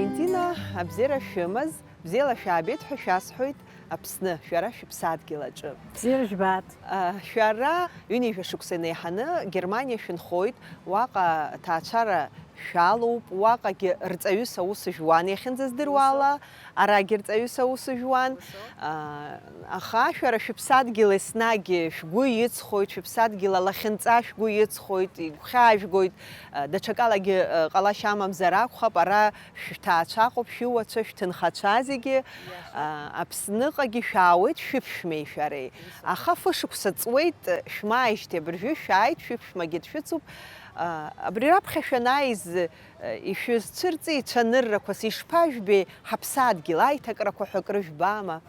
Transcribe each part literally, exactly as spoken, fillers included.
Валентина, абзиара шәымаз, бзиала шәаабеит ҳәа шәасҳәоит Аԥсны, шәара шәыԥсадгьыл аҿы. Бзиара жәбааит. А, шәара ҩынҩажәа шықәса инеиҳаны Германиа шәынхоит, уаҟа ҭаацәара шәалоуп, уаҟагьы рҵаҩыс аус жәуан, иахьынӡаздыруа ала, арагьы рҵаҩыс аус жәуан. А, аха шәара шәыԥсадгьыл еснагь шәгәы иҵхоит, шәыԥсадгьыл алахьынҵа шәгәы иҵхоит, игәхьаажәгоит, а, даҽакалагьы, а, ҟалашьа амамзар акәхап, ара шәҭаацәа ыҟоуп, шәыуацәа, шәҭынхацәа зегьы, а, Аԥсныҟагьы шәаауеит шәыԥшәмеи шәареи. Аха фышықәса ҵуеит шәмааижьҭеи абыржәы шәааит, шәыԥшәмагьы дшәыцуп. А, абри раԥхьа шәанааиз, а, ишәызцәырҵи цәаныррақәас, ишԥажәбеи ҳаԥсадгьыл аиҭакрақәа ҳәа акры жәбама?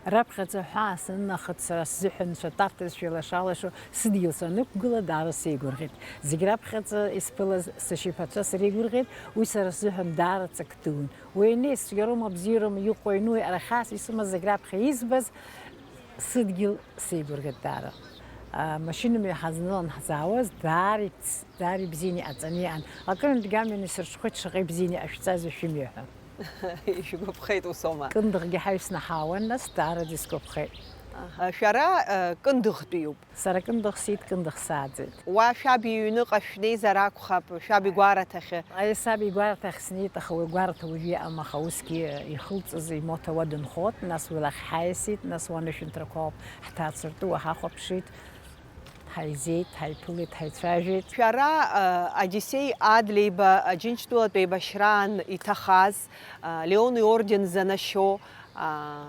Раԥхьаӡа ҳәаа санынахыҵ, сара сзыҳәан нцәа тарҭазшәа илаша-лашо сыдгьыл санықәгыла, даара сеигәырӷьеит. Зегь раԥхьаӡа исԥылаз сашьа-иԥацәа среигәырӷьеит, уи сара сзыҳәан даара ҵак дуун. Уи аиниа ицәгьароума, бзиароума, иҟоу-иану, арахьа исымаз зегь раԥхьа избаз сыдгьыл сеигәырӷьеит даара. Амашьынамҩа ҳазнылан ҳзаауаз даара иц-, даара ибзианы иҟаҵаны иҟан. Акырынтәгьы амҩан исырҽхәеит, шаҟа ибзианы иҟашәҵазеи шәымҩа ҳәа. Ишәгәаԥхеит усома? Кындыӷгьы ҳаҩсны ҳаауан, нас даараӡа исгәаԥхеит. Аҳа, шәара, э, Кындыӷтәиуп? Сара Кындыӷ сиит, Кындыӷ сааӡеит. Уа шәаб иҩныҟа шәнеизар акәхап, шәаб игәараҭахьы? Аиеи, саб игәараҭахь снеит, аха уи агәараҭа уажәы иҟам, аха усгьы ихылҵыз имоҭа уа дынхоит, нас уи лахь ҳаиасит, нас уа анышәынҭрақәа ауп ҳҭаацәыртәы, уа ҳахәаԥшит. Ҳаизеит, ҳаиԥылеит, ҳаицәажәеит. Шәара, а, Одиссеи Адлеиба Аџьынџьтәылатә еибашьраан иҭахаз, а, Леон иорден занашьо, а,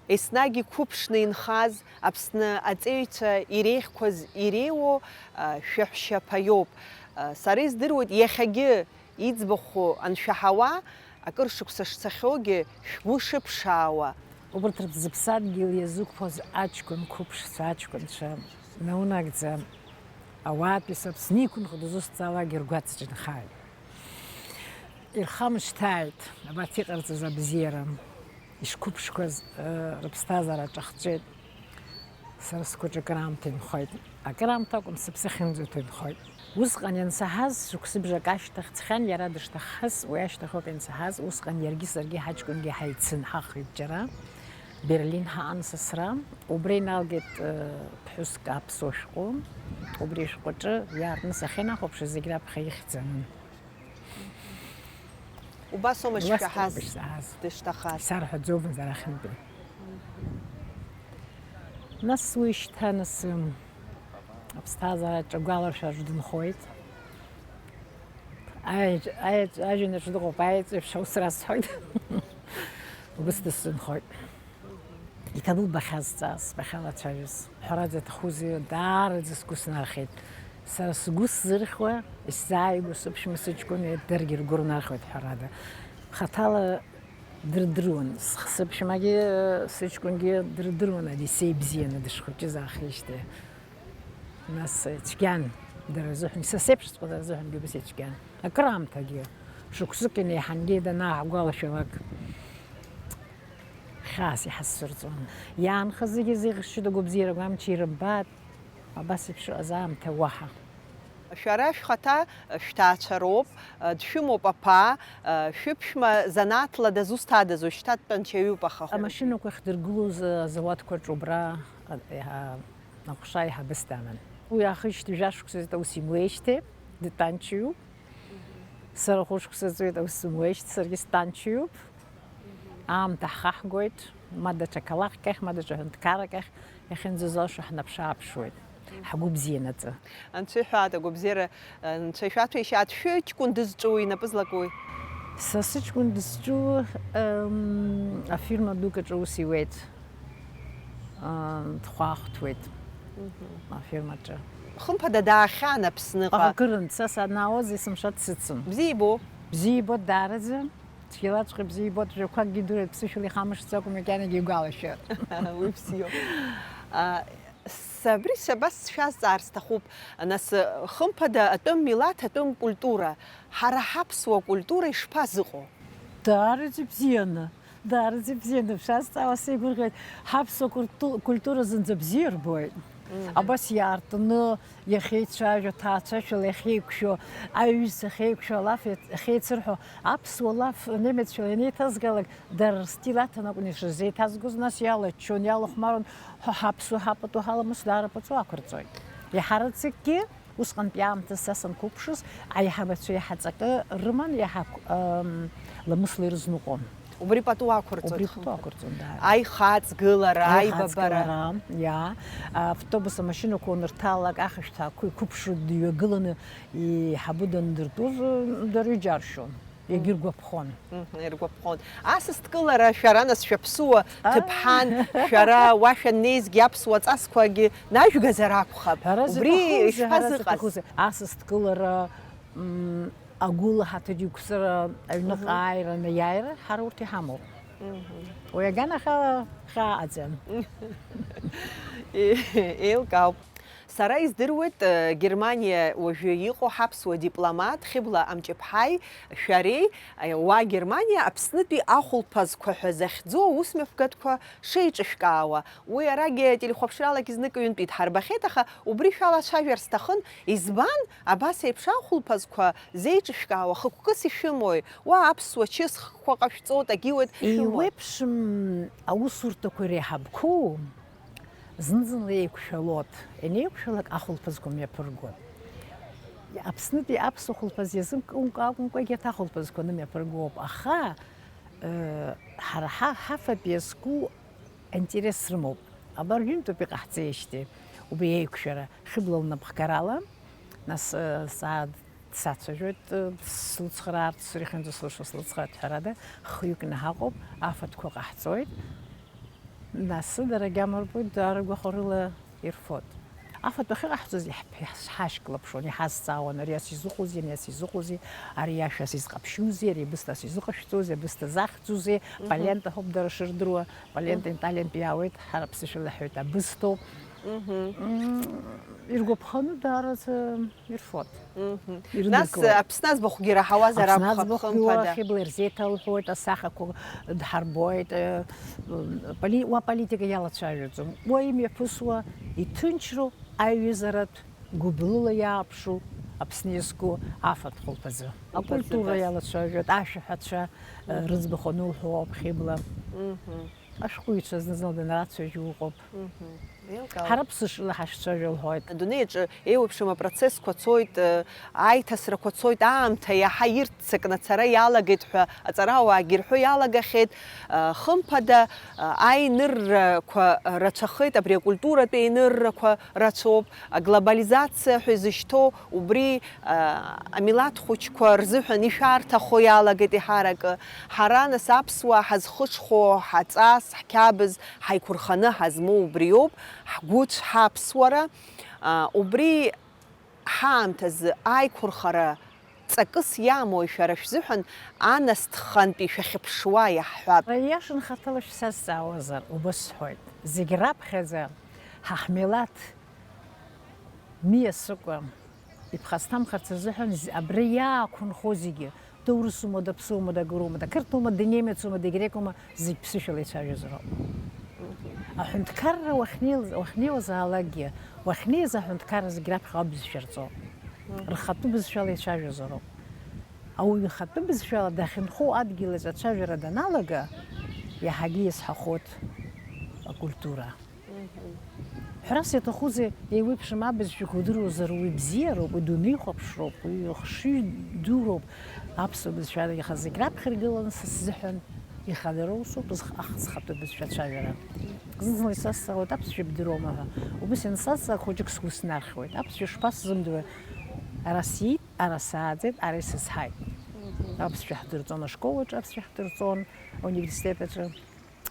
еснагь иқәыԥшны инхаз Аԥсны аҵеиҩцәа иреиӷьқәаз иреиуоу, а, шәаҳәшьаԥа иоуп. А, сара издыруеит, иахьагьы иӡбахә аншәаҳауа, акыр шықәса шцахьоугьы шәгәы шыԥшаауа. Убырҭ рзыԥсадгьыл иазықәԥоз аҷкәын қәыԥшцәа, аҷкәынцәа наунагӡа ауаатәыҩса Аԥсны иқәынхо дызусҭзаалакгьы ргәаҵаҿ инхааит. Ирхамышҭааит абарҭ иҟарҵаз абзиара. Ишқәыԥшқәаз, э, рыԥсҭазаара аҿахҵәеит. Сара сгәаҿы акыраамҭа инхоит. Акыраамҭа акәым, сыԥсы ахьынӡаҭоу инхоит. Усҟан иансаҳаз, шықәсыбжак ашьҭахь ҵхьан, иара дышҭаххаз, уи ашьҭахь ауп иансаҳаз, усҟан иаргьы саргьы ҳаҷкәынгьы ҳаицын, ҳахҩык џьара. Берлин ҳаҟан сасра. Убра иналгеит, э, ԥҳәыск аԥсуа шәҟәы. Убри ашәҟәаҿы иаартны сахьынахәаԥшыз зегь раԥхьа ихьӡын. Убас аума Убас шәаҳаз, аума ишсаҳаз. Дышҭахаз? Исарҳәаӡомызт арахьынтәи. Нас уи шьҭа, нас, м, аԥсҭазаараҿы агәаларшәараҿы дынхоит. Аеҵә-, аеҵә-, ажәҩанаҿ дыҟоуп, аеҵәеиԥш аус расҳәоит. Убас дысзынхоит. Иҭабылбахьаз ҵаас, бахьалацәажәоз. Ҳәарада, иаҭахузеи, даараӡа сгәы снархеит. Сара сгәы сзырхьуа, исзааигәоу сыԥшәма сыҷкәыни даргьы ргәы рнархьуеит, ҳәарада. Хаҭала дырдыруан, сх-, сыԥшәмагьы, сыҷкәынгьы дырдыруан Одиссеи бзианы дышхәыҷыз аахижьҭеи. Нас ицәгьан дара рзыҳәан, са сеиԥшҵәҟьа дара рзыҳәангьы убас ицәгьан. Акыраамҭагьы, шықәсык инеиҳангьы данааҳгәалашәалак, хьаас иҳазцәырҵуан. Иаанхаз зегьы зеиӷьасшьоит, агәабзиара агәамч ирымбааит, абас еиԥш ыҟаз аамҭа уаҳа. Шәара шәхаҭа шәҭаацәароуп, дшәымоуп аԥа, шәыԥшәма занааҭла дызусҭадаз, уажәшьҭа дтәанчаҩуп, аха. Амашьынақәа ихдыргылоз азауадқәа рҿы убра, а, а, аҟәша аиҳабыс даман. Уи аахижьҭеи жәа шықәса ҵуеит аус имуеижьҭеи, дтәанчаҩуп. Сара хәышықәса ҵуеит аус зымуеижьҭеи, саргьы стәанчаҩуп. Аамҭа ҳхаҳгоит, ма даҽа қалақьк ахь, ма даҽа ҳәынҭқаррак ахь, иахьынӡазалшо ҳнаԥшы-ааԥшуеит, ҳгәы бзианаҵы. Анцәа иҳәаат, агәабзиара, анцәа ишәаҭәеишьаат, шәыҷкәын дызҿу, инапы злаку? Са сыҷкәын дызҿу, ем, афирма дук аҿы аус иуеит. Аа, дхәаахәҭуеит. Мгм. Афирмаҿы. Хымԥада даахьан Аԥсныҟа. Аха акырынтә, са санаауаз есымша дсыцын. Бзиа ибо? Бзиа ибо даараӡа. Цәгьалаҵәҟьа бзиа ибоит, жәақәакгьы идыруеит, ԥсышәала ихамышҭӡакәа, макьанагьы игәалашәоит. Уи бзиоуп. А, с-, абри са абас сшәазҵаар сҭахуп. Нас, хымԥада, атәым милаҭ, атәым культура, ҳара ҳаԥсуа культура ишԥазыҟоу? Даараӡа бзианы. Даараӡа ибзианы бшазҵаауа сеигәырӷьоит. Ҳаԥсуа культу-, культура зынӡа бзиа рбоит. Абас иаартны иахьеицәажәо, ҭаацәашәала иахьеиқәшәо, аҩызцәа ахьеиқәшәо, алаф ахьеицырҳәо, аԥсуа лаф немеццәала ианеиҭазгалак, дара рстил аҭан акәын ишырзеиҭазгоз, нас иалаччон, иалахәмарон, ҳа ҳаԥсуа ҳапату ҳаламыс даара пату ақәырҵоит. Иаҳараӡакгьы усҟантәи аамҭа са санқәыԥшыз, аиҳабацәа иаҳа ҵакы рыман, иаҳа, ам, ламысла ирызныҟәон. Убри пату ақәырҵоит. Убри пату ақәырҵон, даара. Аихаҵгылара, аибабара. Аихаҵгылара, иа. Автобус амашьынақәа уанырҭалак, ахьышәҭаақәа иқәыԥшуа дҩагыланы, иҳабы дандыртәоз, дара иџьаршьон, иагьыргәаԥхон. Мгм, иргәаԥхон. Асас дкылара, шәара нас шәаԥсуа ҭыԥҳан, шәара уа шәаннеизгьы аԥсуа ҵасқәагьы нажәгазар акәхап. Ҳәарас убри иҭахузеи, ҳәарас ишԥазыҟаз? Иҭахузеи? Асас дкылара, м, агәылаҳаҭыр иқәҵара, аҩныҟа Мгм. ааира, анеиааира, ҳара урҭ иҳамоуп. Мгм. Уи аганахьала хьааӡам. Е-, еилкаауп. Сара издыруеит, э, Германиа уажәы иҟоу ҳаԥсуа дипломат Хьыбла Амҷыԥҳаи шәареи, э, уа Германиа Аԥснытәи ахәылԥазқәа ҳәа захьӡу аусмҩаԥгатәқәа шеиҿышәкаауа. Уи арагьы телехәаԥшралагьы знык ҩынтәит ҳарбахьеит, аха убри шәалацәажәар сҭахын, избан абас еиԥш ахәылԥазқәа зеиҿышәкаауа хықәкыс ишәымои? Уа аԥсуа чысхқәа ҟашәҵоит, агьиуеит шәымои? Еиуеиԥшым аусурҭақәа иреиҳабқәоу зны-зынла еиқәшәалоит. Ианеиқәшәалак ахәылԥазқәа мҩаԥыргоит. Аԥснытәи аԥсуа хәылԥаз иазымкыкәа акәымкәа, егьырҭ ахәылԥазқәа нымҩаԥыргоуп. Аха, э, ҳара ҳа-, ҳафатә иазку аинтерес рымоуп. Абар ҩынтәоуп иҟаҳҵеижьҭеи убри еиқәшәара, Хьыбла лнапхгарала, нас, э, саа-, дсацәажәоит, э, слыцхраарц, сара ихьанҭоу слышо слыцхраарц, ҳәарада, хҩыкны ҳаҟоуп, афатәқәа ҟаҳҵоит. Нас дара агьама рбоит, даара гәахәарыла ирфоит. Афатә ахьыҟаҳҵоз иаҳ-, иаҳ-, ҳашьклаԥшуан, иҳазҵаауан, ари ас изыҟоузеи, ани ас изыҟоузеи, ари иашәа ас изҟаԥшьузеи, ари абысҭа ас изыҟашәҵозеи, абысҭа захьӡузеи, Мгм. Полента ҳәоуп дара шырдыруа, полента Мгм. Италиантәи иаауеит, ҳара ԥсышәала иаҳҳәоит абысҭоуп. Мгм. М, иргәаԥханы даараӡа ирфоит. Мгм. Нас, ирыдыркылоит. Аԥсны аӡбахәгьы раҳауазар Аԥсны акәхап, аӡбахәгьы хымԥада. Уа Хьыбла ирзеиҭалҳәоит, асахьақәа дҳарбоит, э, поли-, уа политика иалацәажәаӡом. Уа имҩаԥысуа, иҭынчроу, аиҩызаратә гәыблыла иааԥшу Аԥсны иазку афатә хәылԥазы. Хәылԥазы, Акультура абас. Иалацәажәоит, ашәаҳәацәа, э, Мгм. Рыӡбахә анылҳәо ауп Хьыбла. Мгм. Ашәҟәыҩҩцәа зны-зынла данрацәажәо ыҟоуп. Мгм. Еилкаауп. Ҳара ԥсышла ҳашцәажәо лҳәоит. Адунеи аҿы еиуеиԥшым апроцессқәа цоит, э, аиҭасрақәа цоит, аамҭа иаҳа ирццакны ацара иалагеит ҳәа аҵарауаагьы рҳәо иалагахьеит, э, хымԥада, э, аиныррақәа рацәахеит, абри акультуратә еиныррақәа рацәоуп, аглобализациа ҳәа изышьҭоу убри, э, амилаҭ хәыҷқәа рзыҳәан ишәарҭахо иалагеит еиҳаракы. Ҳара, нас, аԥсуаа ҳазхыҽхәо, ҳаҵас, ҳқьабз, ҳаиқәырханы ҳазмоу убриоуп, ҳгәыцә, ҳаԥсуара. А, убри ҳаамҭазы аиқәырхара ҵакыс иамои шәара шәзыҳәан анасҭхантәи шәахьыԥшуа иаҳҳәап? Иашан хаҭала шәсазҵаауазар, убас сҳәоит. Зегь раԥхьаӡа ҳа ҳмилаҭ миасыкәа иԥхасҭамхарц азыҳәан з-, абра иаақәынхо зегьы, доурысума, даԥсуоума, дагыруама, дақырҭуама, днемецума, дагьрекума, зегь ԥсышәала ицәажәозароуп. Аҳәынҭқарра уахьнеилз-, уахьнеиуазаалакгьы, уахьнеиз аҳәынҭқарра зегь раԥхьа абызшәа рҵоуп. Рхатәы бызшәала ицәажәозароуп. Ауаҩы ихатәы бызшәала дахьынхо адгьыл аҿы ацәажәара даналага, иаҳагьы иазҳахоит акультура. Ҳәарас иаҭахузеи, еиуеиԥшым абызшәақәа удыруазар, уи бзиароуп, уи дунеихәаԥшроуп, уи хшыҩ дуроуп. Аԥсуа бызшәа иаха зегь раԥхьа иргыланы са сзыҳәан ихадара усуп, зх-, ах-, зхатәы бызшәа ацәажәара. Зны-зынла исазҵаауеит, аԥсшәа бдыруама ҳәа. Убыс иансазҵаалак, хәыҷык сгәы снархьуеит. Аԥсшәа шԥасзымдыруеи? Ара сиит, ара сааӡеит, ара исызҳаит. Аԥсшәа ҳдырҵон ашколаҿы, аԥсшәа ҳдырҵон ауниверситет аҿы.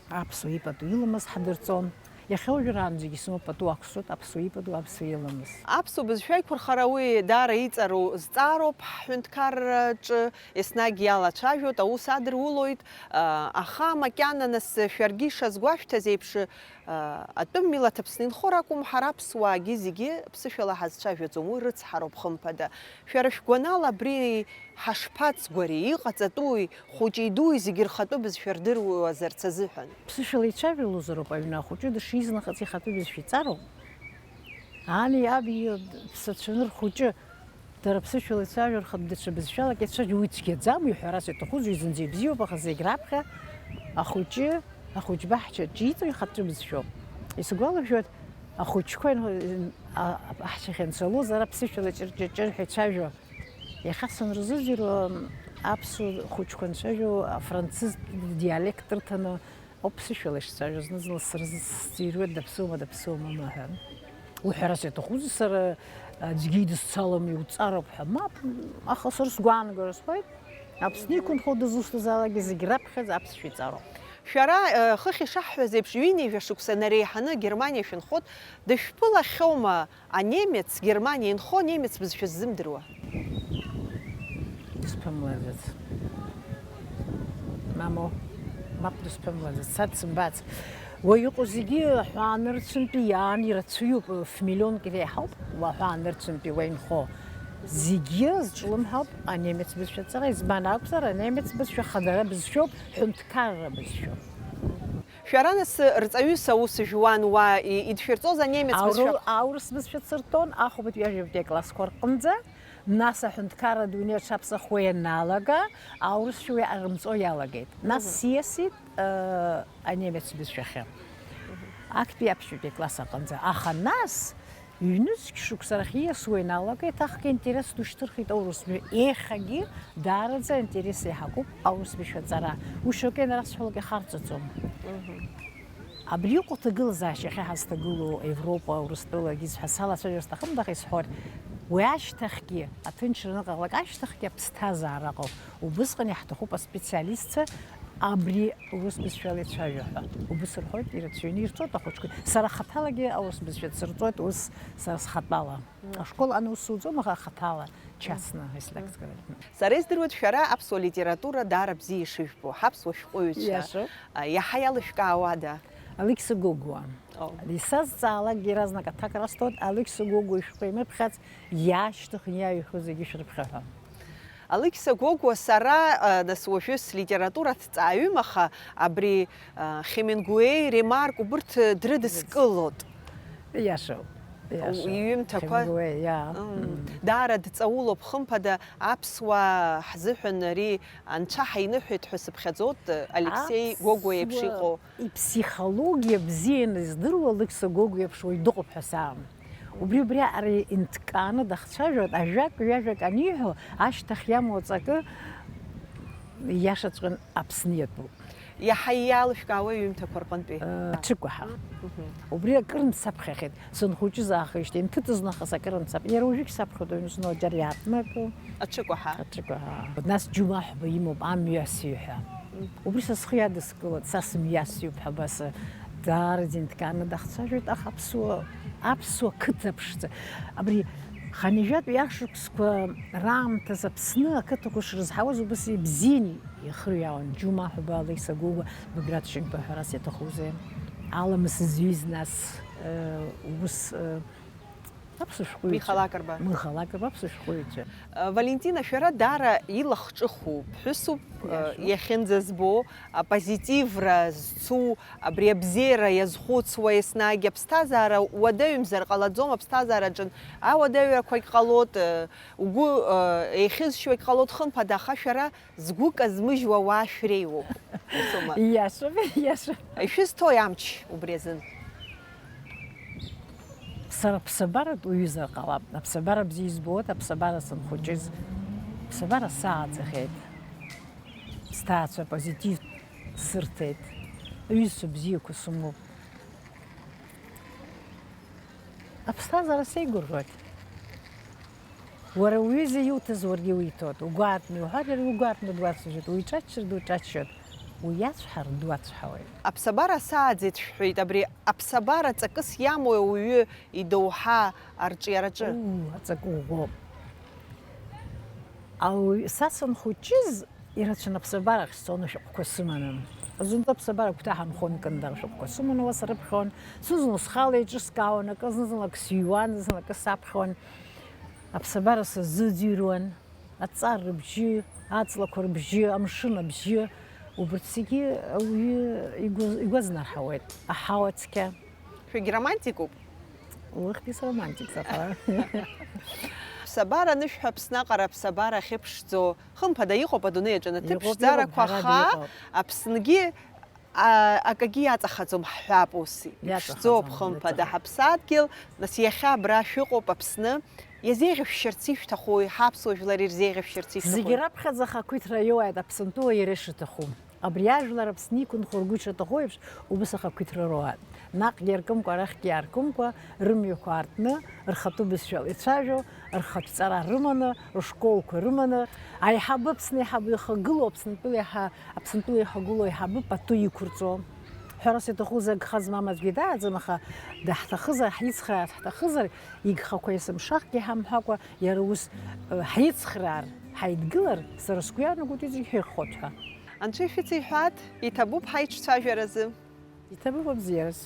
Аԥсуа ипату иламыз ҳдырҵон. Иахьа уажәраан зегьы исымоуп, пату ақәсуеит, аԥсуа ипату, аԥсуа иламыз. Аԥсуа бызшәа аиқәырхара уи даара иҵару зҵаароуп, ҳҳәынҭқарраҿы еснагь иалацәажәоит, аус адырулоит, а, аха макьана нас шәаргьы ишазгәашәҭаз еиԥш, а, атәым милаҭ Аԥсны инхо ракәым, ҳара аԥсуаагьы зегьы ԥсышәала ҳазцәажәаӡом, уи рыцҳароуп, хымԥада. Шәара шәгәанала абри ҳашԥаҵгәари, иҟаҵатәуи, хәыҷи дуи зегьы рхатәы бызшәа рдыруазарц азыҳәан? Ԥсышәала ицәажәалозароуп аҩны ахәыҷы дышизныҟац ихатәы бызшәа иҵароуп. Ани иаби ԥсацәаны рхәыҷы, дара ԥсышәала ицәажәо, рхатә даҽа бызшәалак ицәажәо, уи цәгьаӡам, уи ҳәарас иаҭахузеи, зынӡа ибзиоуп, аха зегь раԥхьа ахәыҷы, ахәыҷбаҳча ҿиҵо ихатәы бызшәоуп. Исгәалашәоит, ахәыҷқәа ин-, а-, аҳәсахьынҵалоз ара ԥсышәала ҷыр-ҷыр-ҷыр ҳәа ицәажәо. Иахьа санрызыӡырҩуа, аԥсуа хәыҷқәа анцәажәо, афранцыз диалект рыҭаны, Оп, ԥсышәала ишцәажәо зны-зынла сырзыӡырҩуеит, даԥсуама, даԥсуама ҳәа. Уҳәарас иаҭахузеи, сара аӡәгьы идысцалом, иуҵароуп ҳәа. Мап, аха сара сгәаанагара сҳәоит, Аԥсны иқәынхо дызусҭазаалакгьы зегь раԥхьаӡа аԥсшәа иҵароуп. Шәара, э, хыхь ишаҳҳәаз еиԥш, ҩынҩажәа шықәса нареиҳаны Германиа шәынхоит, дышәԥылахьоума? Анемец Германиа инхо анемец бызшәа ззымдыруа? Дысԥымлаӡац. Мамоу, мап дысԥымлаӡац, сад сымбац. Уа иҟоу зегьы аҳәаанырцәынтәи иаан ирацәаҩуп, ф-миллионк иреиҳауп, уа аҳәаанырцәынтәи уа инхо. Зегьы зҿлымҳауп анемец бызшәа аҵара, избан акәзар, анемец бызшәа хадара бызшәоуп, ҳәынҭқарра бызшәоуп. Шәара нас рҵаҩыс аус жәуан уа, и-, идшәырҵоз анемец бызшәа? Ауру-, аурыс бызшәа дсыртәон, ахәбатәи ажәабатәи аклассқәа рҟынӡа, нас аҳәынҭқарра адунеи аҽаԥсахуа ианалага, аурысшәа уи арымҵо иалагеит. Нас Мгм. сиасит, э, анемец бызшәахьы. Мгм. Актәи аԥшьбатәи акласс аҟынӡа. Аха нас Ҩнызқь шықәса рахь ииасуа ианалага, еиҭахгьы интерес ду шьҭырхит аурыс бызшәа. Еиҳагьы даараӡа интерес еиҳагуп аурыс бызшәа аҵара. Уи шьоукы ианрасҳәалак ихарҵаӡом. Мгм. Абри иҟоу аҭагылазаашьа иахьа ҳазҭагылоу Европа, Урыстәылагьы ҳәа салацәажәар сҭахым, аха исҳәоит, уи ашьҭахьгьы, аҭынчра аныҟалалак ашьҭахьгьы аԥсҭазаара ыҟоуп. Убысҟан иаҳҭахуп аспециалистцәа, Абри урыс бызшәала ицәажәо ҳәа. Убыс рҳәоит, ирацәаҩны ирҵоит ахәыҷқәа. Сара хаҭалагьы аурыс бызшәа дсырҵоит, ус сара схатәала. Мм. Ашкол ан ус суӡом, аха хаҭала, частно, если так сказать. Сара издыруеит, шәара аԥсуа литература даара бзиа ишыжәбо, ҳаԥсуа шәҟәыҩҩцәа, Иашоуп. а, иаҳа иалышәкаауада? Алықьса Гогәуа. О. Исазҵаалакгьы иаразнак аҭак расҭоит, Алықьса Гогәуа ишәҟәы имыԥхьац, иаашьҭыхны иааҩхьоу зегьы шәрыԥхьа ҳәа. Алықьса Гогәуа сара, а, нас уажәы слитература ҭҵааҩым, аха абри, а, Хемингуеи, Ремарк убырҭ, а, дрыдыскылоит. Иашоуп, иашоуп. Иҩымҭақәа Хемингуеи, иа. М, М. даара дҵаулоуп, хымԥада, аԥсуаа ҳзыҳәан ари анцәа ҳаиныҳәеит ҳәа сыԥхьаӡоит, Алексеи Гогәуа еиԥш Аԥсуа иҟоу. Иԥсихологиа бзианы издыруа Алықьса Гогәуа еиԥш уаҩ дыҟоуп ҳәа саам. Убри, убри ари инҭкааны дахцәажәоит, ажәак, ҩажәак аниҳәо, ашьҭахь иамоу аҵакы иашаҵәҟьан Аԥсны иатәуп. Иаҳа иалышәкаауеи аҩымҭақәа рҟынтәи? Э, аҽыкәаҳа. Мгм. Убри акыр мцаԥхьахьеит, санхәыҷыз аахижьҭеи, инҭыҵыз нахыс акыр мцаԥ-, иара уажәыгь саԥхьоит, уаҩ зны џьара иаартны акы. Аҽыкәаҳа. Аҽыкәаҳа. Нас џьумаҳәба имоуп, амҩасҩы ҳәа. Мгм. Убри са схы иадыскылоит, са сымҩасҩуп ҳәа абас, даараӡа инҭкааны дахцәажәоит, аха аԥсуа, аԥсуа қыҭа ԥшӡа. Абри хынҩажәатәи ашықәсқәа раамҭазы Аԥсны ақыҭақәа шрызҳауаз убас ибзианы ихырҩаауан. Џьумаҳәба, Алықьса Гогәуа, Баграт Шьынқәба ҳәарас иаҭахузеи? Аламыс зҩыз нас, э, ус, э, Аԥсуа шәҟәыҩҩцәа. Миха Лакрба. Миха Лакрба, аԥсуа шәҟәыҩҩцәа. Э, Валентина, шәара даара илахҿыху ԥҳәысуп, э, Иашоуп. Иахьынӡазбо, апозитивра зцу, абри абзиара иазхәыцуа, еснагь аԥсҭазаара уадаҩымзар ҟалаӡом, аԥсҭазаараҿы ауадаҩрақәагь ҟалоит, э, угәы, э, еихьызшьуагь ҟалоит, хымԥада, аха шәара згәы казмыжьуа уаа шәреиуоуп. Усоума? Иашоуп, иашоуп. Ишәызҭои амч убри азын? Сара ԥсабаратә уаҩызар ҟалап. Аԥсабара бзиа избоит, аԥсабара санхәыҷыз. Ԥсабара сааӡахеит. Сҭаацәа позитив сырҭеит. Аҩызцәа бзиақәа сымоуп. Аԥсҭазаара сеигәырӷьоит. Уара уҩыза иуҭаз уаргьы уиҭоит. Угәы аартны иуҳәар, иара угәы аартны дуацәажәоит. Уиҿаччар, дуҿаччоит. Уиацәҳар, дуацәҳауеит. Аԥсабара сааӡеит шәҳәеит. Абри аԥсабара ҵакыс иамоу ауаҩы идоуҳа арҿиараҿы? Уу, аҵакы ӷәӷәоуп. Ауаҩ, са санхәыҷыз, ирацәан аԥсабарахь сцон ашәҟәқәа сыманы. Зынӡа аԥсабара агәҭа ҳанхон, Кындыр ашәҟәқәа сыманы уа срыԥхьон. Зны-зынла схала еиҿыскаауан акы, зны-зынла акы сыҩуан, зны-зынла акы саԥхьон. Аԥсабара сазыӡырҩуан, аҵар рыбжьы, аҵлақәа рыбжьы, амшын абжьы, убырҭ зегьы ауаҩы игәы-, игәы азнарҳауеит, аҳауа цқьа. Шәагь романтикуп? Уахьтәи сромантик заҟа. Ԥсабара анышәҳәа, Аԥсны аҟара аԥсабара ахьыԥшӡо, хымԥада, иҟоуп адунеи аҿы анаҭыԥ Иҟоуп, ԥшӡарақәа, иҟоуп, ҳәарада аха иҟоуп. Аԥсныгьы а, акагьы иаҵахаӡом ҳҳәап ус. Иԥшӡоуп, Иаҵахаӡом, хымԥада, иаҵахаӡом. ҳаԥсадгьыл, нас иахьа абра шәыҟоуп, Аԥсны. Иазеиӷьышәшьарц ишәҭахуи, ҳаԥсуа жәлар ирзеиӷьышәшьарц Зегьы ишәҭахуи? раԥхьаӡа ахақәиҭра иоуааит Аԥсынтәыла иара ишаҭаху. Абри ажәлар Аԥсны иқәынхо ргәы ишаҭаху еиԥш, убыс ахақәиҭра роуааит. Наҟгьы иаркымкәа, арахьгьы иааркымкәа, рымҩақәа аартны, рхатәы бызшәала ицәажәо, рхатә ҵара рыманы, рышколқәа рыманы, аиҳабы Аԥсны аиҳабы ихагылоу, Аԥсынтәыла иаҳа-, Аԥсынтәыла ихагылоу аиҳабы пату иқәырҵо. Ҳәарас иаҭахузар, агха змам аӡәгьы дааӡам, аха даҳҭахызар, ҳицхраарц ҳҭахызар, игхақәа есымшахгьы ҳамҳәакәа, иара ус, э, ҳицхраар, ҳаидгылар, сара сгәы иаанагоит иҵегь ҳирхот ҳәа. Анцәа ишәыцеиҳәааит, иҭабуп ҳаиҿцәажәаразы. Иҭабуп абзиараз.